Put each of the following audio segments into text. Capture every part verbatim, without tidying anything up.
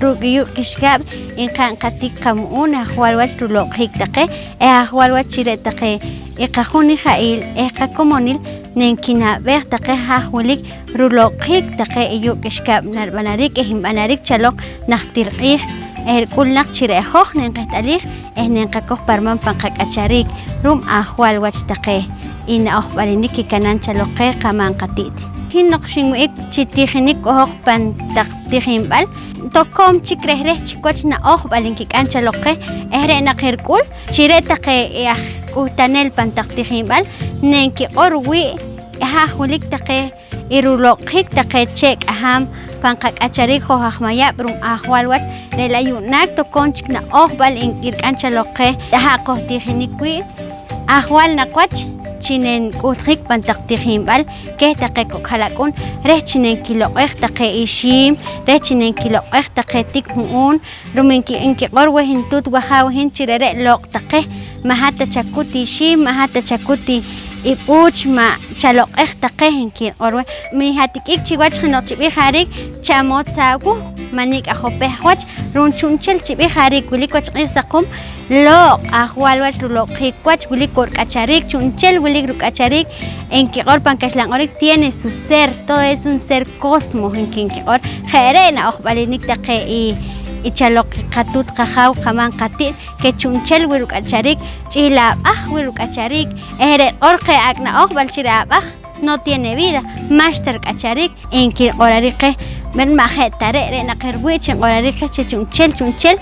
ruuk' i yuuq' k'ixkaab' nqa'n qatik qamu'uun ajwal wach ruloq'jik taqe eh ajwal wach chi re' taqe i qajunija'il eh qakomonil nenkinab'eej taqe haj wilik ruloq'jik taqe i yuuq' k'ixkaab' narib'anarik eh nb'anarik chaloq najtir q'iij eh rik'ul naq chi re' hoj nenqeht'alij eh nenqakoj pa riman pan qak'achariik ru'um ajwal wach taqe i na'ojb'alinik kikanaam chaloq qeh qamaam qati't. Hin noq xinwih'ik chi tijinik k'ohoq pan taq tijinb'al, tokoom chik reh reh chik wach na'ojb'al nkik'am chaloq qeh eh re' naq rik'ul chi re' taqe i aj k'uhtanel pan taq tijinb'al nenkiq'or wii' haj wilik taqe i ruloq'jik taqe chee' k'ahaam pan qak'achariik hoj aj Mayab' ru'um ajwal wach re' la' yu'naak tokoom chik na'ojb'al nkirik'am chaloq qeh ha' qojtijinik wii'. Ajwal naq wach chi nenk'uhtjik pan taq tijinb'al keh taqe kok' ha'lak'un reh chi nenkiloq'ej taqe ixiim, reh chi nenkiloq'ej taqe tik mu'uun, ru'um nki-, nkiq'or weh ntuut wajaaw hin chi re're' looq' taqe, ma' hat ta chakut ixiim, ma' hat ta chakut i, i b'uuch, ma' chaloq'ej taqe, nkiq'or weh. Mi hatik'ik chiwach jeno'q chib'ih jariik, chamoot saawuh, ma' nik' ajopej wach, ru'um chu'nchel chib'ih jariik wilik wach q'iij saqum, looq' ajwal wach ruloq'jik wach, wilik wo' ruk'achariik, chu'nchel wilik ruk'achariik, nkiq'or pan kaxlan q'orik, tiene su ser, todo es un ser cosmos, nki nkiq'or. Je' re' na'ojb'alinik taqe i, i chaloq qatuut qajaaw qamaam qati't, ke chu'nchel wii' ruk'achariik, ch'iil ab'aj wii' ruk'achariik, eh re' q'or qeh ak' na'ojb'al chi re' ab'aj no tiene vida, ma'xta rik'achariik, nkiq'orarik qeh. Pero ma' je' ta re', re' naq riwii' chi nq'orarik qeh chi chu'nchel, chu'nchel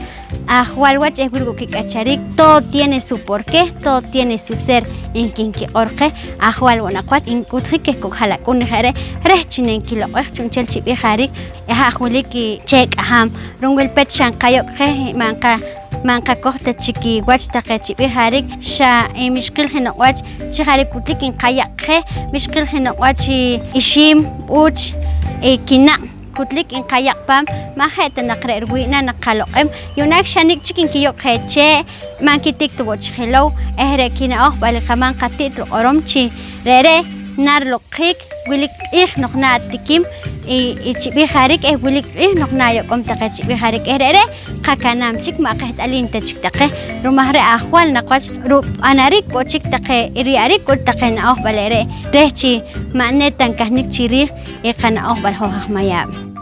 ajwal wach eh wilik wo' kik'achariik, todo tiene su porqué, todo tiene su ser, nki nkiq'or qeh. Ajwal wo' naq wach nk'uhtjik keh kok' ha'lak'un je' re' reh chi nenkiloq'ej chu'nchel chib'ih jariik i haj wilik i chee' k'ahaam. Ru'um wil pech xa nqayok' qeh, ma' nqa-, ma' nqakoj ta chik kiwach taqe chib'ih jariik, xa, eh, mi xqil jeno'q wach chi jariik kutlik nqayaq' qeh, mi xqil jeno'q wach i ixiim, b'uuch, eh, kinaq' kutlik nqayaq' paam, ma' je' ta naq re' riwii' na naq qaloq'em, yu'naak xa nik' chik nkiyok' je chee', ma' nkitik ta wo' chi jelow, eh re' kina'ojb'al i qamaam qati't riq'orom chi re're' nariloq'jik, wilik q'iij noq natikim i, i chib'ih jariik eh wilik q'iij noq nayok'om taqe chib'ih jariik eh re're' qakanaam chik ma' qeht'alim ta chik taqe, ru'um aj re' ajwal naq wach rub'anarik wo' chik taqe, riye'arik wo' taqe na'ojb'al re're' reh chi ma' ne ta nkahnik chi riij i qana'ojb'al hoj aj Mayab'.